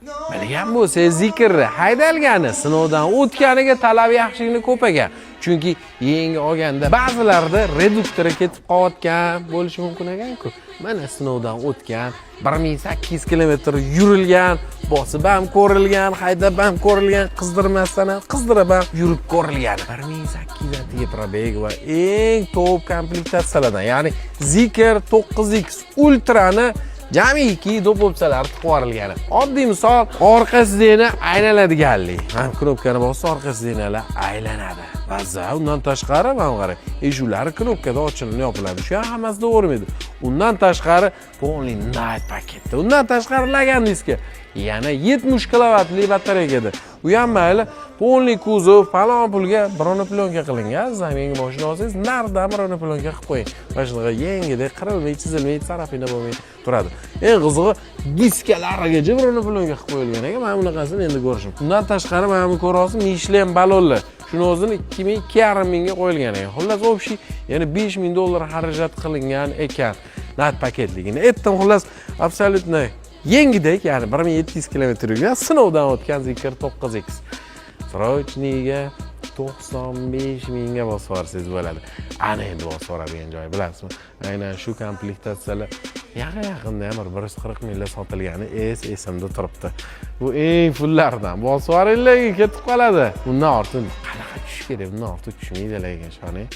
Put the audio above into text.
Bilgan bo'lsangiz, Zeekrni haydalgani, sinovdan o'tganiga talab yaxshigina ko'paygan. Chunki yangi olganda ba'zilarida reduktori ketib qolayotgan bo'lishi mumkin ekan-ku. Mana, sinovdan o'tgan, 1800 kilometr yurilgan, bosib ham ko'rilgan, haydab ham ko'rilgan, qizdirmasdan ham, qizdirib ham yurib ko'rilgan. 1800 taga пробег va eng top komplektatsiyalardan, ya'ni Zeekr 9X Ultrani jamiki доп opsiyalar tiqib yuborilgani. Oddiy misol, orqa сиденье aylanadiganlik. Mana, knopkani bossa, orqa сиденье lar aylanadi. Ba'zi undan tashqari, mana qarang, eshiklari knopkada ochilib yopiladi. Shu ham hammasida o'rmaydi. Undan tashqari полный Night paketda. Undan tashqari lagan diska. Yana 70 kilovatli batareykada. U ham mayli, полный kuzov falon pulga бронеплёнка qilingan. Siz ham yangi mashina olsangiz, naridan бронеплёнка qilib qo'ying. Mana shunaqa yengidek qirilmay, chizilmay, царапина bo'lmay turadi. Eng qizig'i, diskalarigacha бронеплёнка qilib qo'yilgan ekan. Mana bunaqasini endi ko'rishim. Undan tashqari, mana bu ko'ryapsiz, Michelin balonlar. Shuni o'zini 2000, 2,5 mingga qo'yilgan ekan. Xullas, общий yana 5000 dollar xarajat qilingan ekan. Night paketligini aytdim, xullas, абсолютно yengidek, ya'ni 1700 kilometr yurgan, sinovdan o'tgan Zeekr 9X. Срочный ga 95 mingga bosib yuborsangiz bo'ladi. Ana endi bosib yuboradigan joyi, bilasizmi? Aynan shu komplektatsiyalar yaqin yaqinda ham bir 140 mingga sotilgani esimda turibdi. Bu eng pullardan bosib yuboringlar, ketib qoladi. Undan ortiq qanaqa tushish kerak? Bundan ortiq tushmaydi lekin, ishoning.